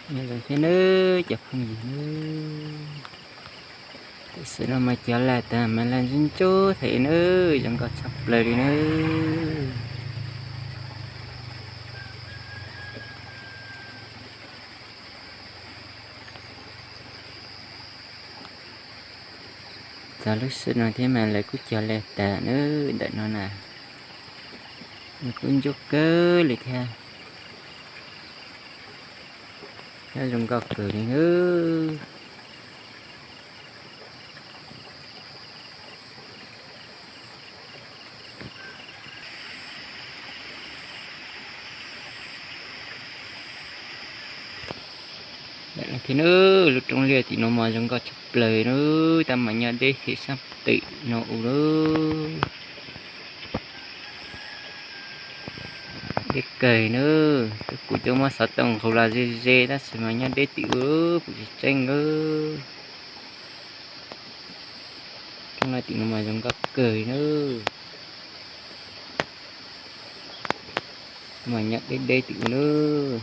Nyob zoo thiab nawb cov phooj ywg nawb. Tam sim no mas cov lag tas mas lag ntsuj ntsuj thiab nawb, zoo nkauj tshaj plaws li nawb. Txog lub sij no thiab mas lawv kuj cog lag tas nawb, ntawm no na, nws kuj ntsuab kawg li thiab, thiab zoo nkauj kawg li nawb. Thiab nawb, lub roob liaj tim no mas zoo nkauj tshaj plaws nawb, tab mas nyob deb tim sab tim no ub nawb. Deb kawg nawb, tus kuv twb muab xov tooj nqus los ze ze tab sis mas nyob deb tim ub, kuv tsis tseeb nawb. Roob liaj tim no mas zoo nkauj kawg nawb, mas nyob deb deb tim ub nawb.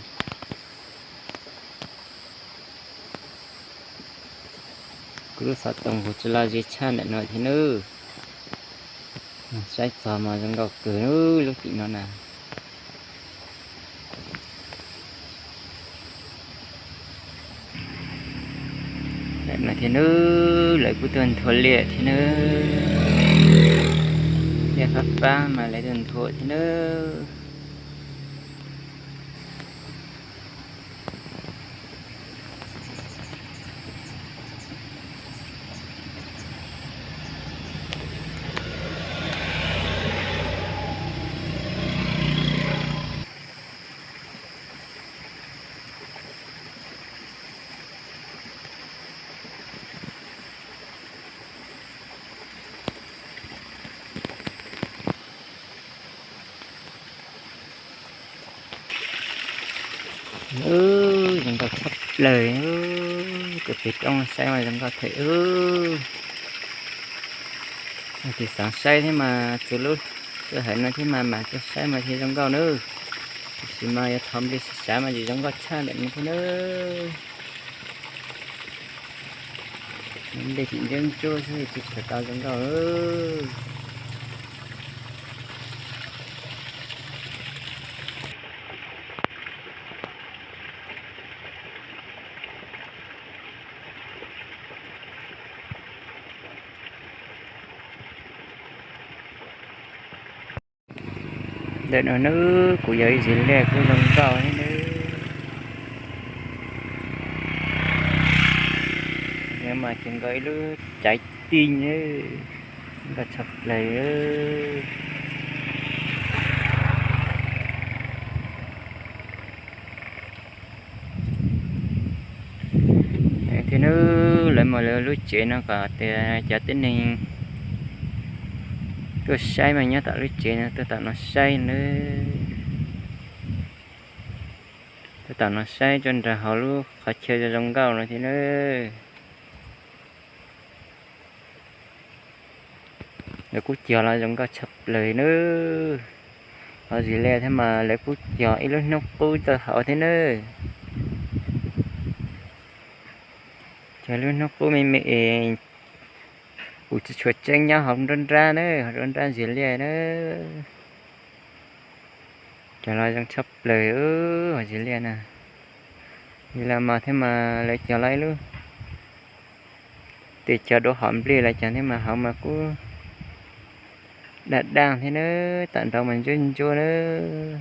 Kuv lub xov tooj nqus tsis los ze tshaj ntawm no thiab nawb. Saib txog mas zoo nkauj kawg lub tim no na. Ntawm no thiab nawb, lawv kuj tuaj nthua liaj thiab nawb. Liaj fab fab mas lawv tuaj nthua thiab nawb. Zoo nkauj tshaj plaws, tus pem roob saib mas zoo nkauj thiab. Tus xav saib thiab mas txog lub sij hawm no thiab mas mam tuaj saib mas thiaj zoo nkauj nawb. Tiam sis mas yog thov nplej sib sav mas tsis zoo nkauj tshaj ntawm no thiab nawb. Nplej tsis ntsuab ntsuab xwb tsis tshua tau zoo nkauj. Ntawm no nawb, kuj yog ib zis liaj kuj zoo nkauj thiab nawb. Nyob mas ces nkaus ib lub caiv tij nawb, nkauj tshaj plaws. Thiab nawb, lawv mas lawv lub tsev no kom tias cov tib neeg tuaj saib mas nyob tom lub tsev no tuaj tom no saib nawb. Tuaj tom no saib tso nrog hauv lub qhov chaw zoo zoo nkauj no thiab nawb. Lawv kuj cog los zoo nkauj tshaj plaws nawb. Hauv zis liaj thiab mas lawv kuj cog ib lub hnub qub rau hauv thiab nawb. Cog lub hnub qub me me es kuj tsis tshua tseeb nyob hauv nruab nrab nawb, hauv nruab nrab zis liaj nawb. Cog los zoo tshaj plaws hauv zis liaj na. Zis liaj mas thiab mas lawv cog los ib lub, tes cog dua hom nplej los cog thiab mas hauv mas kuj daj daj thiab nawb, tom nraud mas ntsuab ntsuab nawb.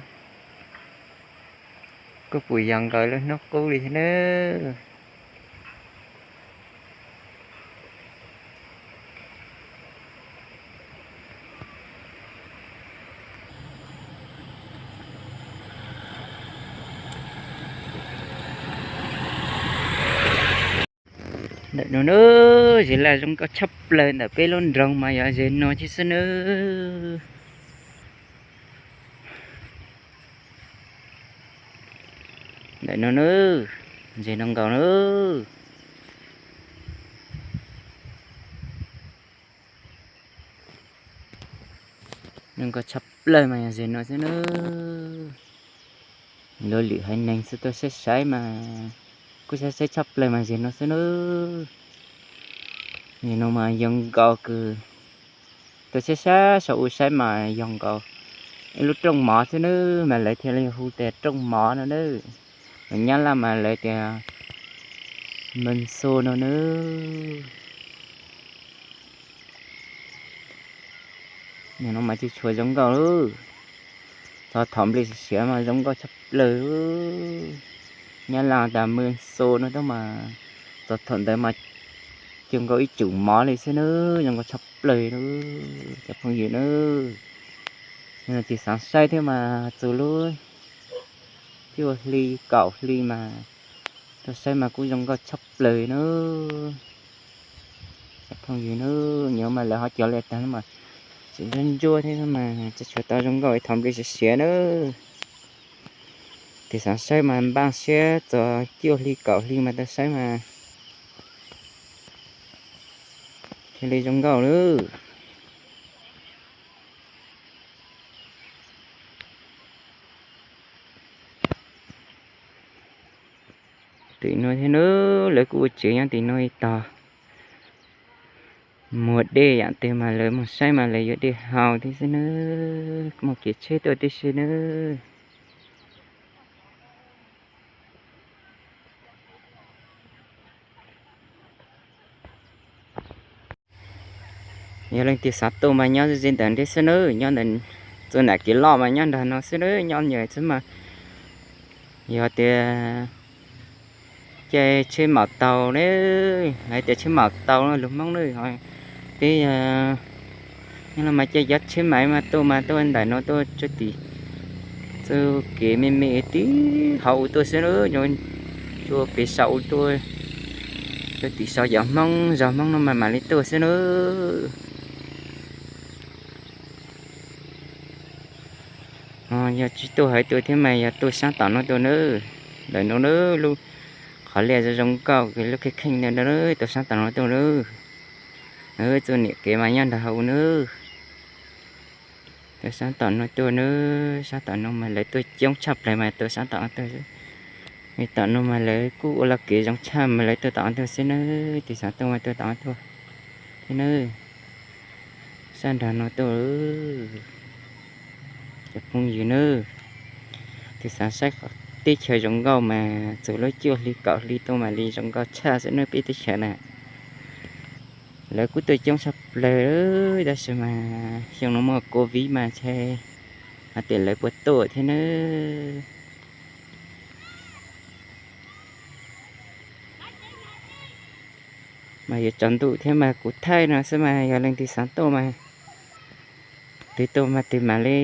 Kuj pum yog nkaus lub hnub qub li thiab nawb. Ntawm no nawb, zis liaj zoo nkauj tshaj plaws ntawm peb lub nroog mas yog zis no thiab xwb nawb. Ntawm no nawb, zis no nkaus nawb. Zoo nkauj tshaj plaws mas yog zis no xwb nawb. Luag lwm haiv neeg xwb tuaj saib saib mas kuj saib saib tshaj plaws mas zem no xwb nawb. Zem no mas yog nkaus kws tuaj saib saib saum u saib mas yog nkaus ib lub rooj mov xwb nawb, mas lawv thiaj li hu tias rooj mov no nawb. Lus Nyab Laj mas lawv tias mân xô no nawb. Nim no mas tsis tshua zoo nkauj lawm. Txog thaum nplej siav mas zoo nkauj tshaj plaws. Nyab Laj tas mân xô no tab mas txog thaum ntawd mas cuag nkaus ib tsum mov li xwb nawb, zoo nkauj tshaj plaws nawb cov phooj ywg nawb. Tig xav saib thiab mas txog lub cuaj hli kaum hli mas tuaj saib mas kuj zoo nkauj tshaj plaws nawb. Cov phooj ywg nawb, nyob mas lawv ho cov li tag mas tseem ntsuab ntsuab thiab mas tsis tshua tau zoo nkauj ib thaum nplej siav siav nawb. Tig xav saib mas npaj siab txog cuaj hli kaum hli mas tuaj saib mas thiaj li zoo nkauj nawb. Tim no thiab nawb, lawv kuj ua tsev nyob tim no ib tog. Muaj dej yam twg mas lawv mus saib mas lawv yuav dej haus thiab xwb nawb, muaj kev tsheb tuaj tib si nawb. Yog leej twg xav tuaj mas nyob ze ntawm ntej xwb nawb, nyob ntawm txoj nam kev loj mas nyob nrog no xwb nawb, nyob nyias xwb mas. Yog tias caij tsheb maum taus ne, hais tias tsheb maum taus lus Hmoob nawb, peb nyob no mas caij cov tsheb maiv mas tuaj mas tuaj ntawm no tuaj txoj tim, txoj kev me me tib hauv ua tuaj xwb nawb, tuaj pem saum ua tuaj, txoj tim saum cov Hmoob zos Hmoob no mas mam li tuaj xwb nawb. Yog tsis tuaj hauv tuaj thiab mas yog tuaj sab tom no tuaj nawb, ntawm no nawb, lub qhov liaj zoo zoo nkauj lub kheej kheej ntawm no, tuaj sab tom no tuaj nawb. Txoj niam kev mas nyob nrog hauv nawb. Tuaj sab tom no tuaj nawb, sab tom no mas lawv tuaj coob tshaj plaws mas tuaj sab tom no tuaj. Tom no mas lawv kuj ua laj kev zoo tshaj mas lawv tuaj tom no tuaj xwb nawb, tig xav tuaj mas tuaj tom no tuaj thiab nawb. Sab nrog no tuaj, cov phooj ywg nawb. Tig xav saib qhov teb chaws zoo nkauj mas txog lub cuaj hli kaum hli tuaj mam li zoo nkauj tshaj xwb nawb peb teb chaws na. Lawv kuj tuaj coob tshaj plaws tab sis mas xyoo no muaj covid mas ntshe hais tias lawv puas tuaj thiab nawb. Mas yuav tsaus ntuj thiab mas kuv thaij no xwb mas yog leej twg xav tuaj mas twg tuaj mas twg mam li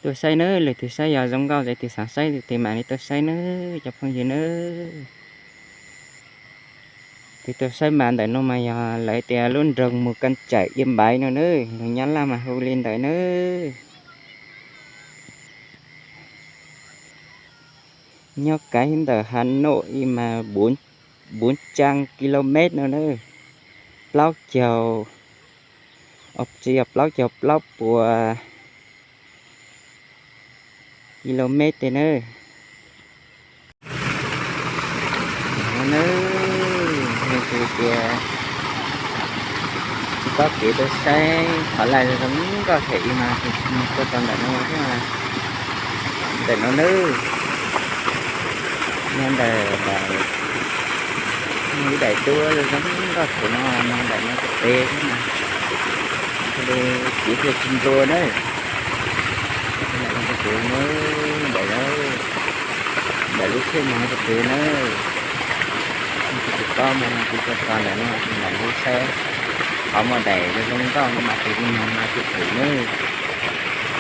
tuaj saib nawb, leej twg saib yog zoo nkauj ces twg xav saib twg mam li tuaj saib nawb cov phooj ywg nawb. Twg tuaj saib mas ntawm no mas yog lawv tias lub nroog Mù Cang Chải Yên Bái no nawb, lus Nyab Laj mas hu li ntawd nawb. Nyob kiag ntawm Hà Nội mas bốn trăm ki lô mét no nawb, plaub caug, tsis yog plaub caug, plaub puas ki lô mét tej nawb. Nawb, leej twg tias tsis paub kev tuaj saib qhov laj zoo nkauj them i mas mus tuaj tau ntawm no thiab mas. Ntawm no nawb, nyob ntawm ib daim duab zoo nkauj thaum no, nyob ntawm no rau pem thiab mas, li kev thiaj tsis nplua nawb. Ntawm no rau pem nawb, ntawm no, ntawm lub tsheb no rau pem nawb. Tus tsis paub mas tus tau tos ntawm no ntawm lub saib, qhov muaj daim zoo nkauj no mas tus li no mas tus pem nawb.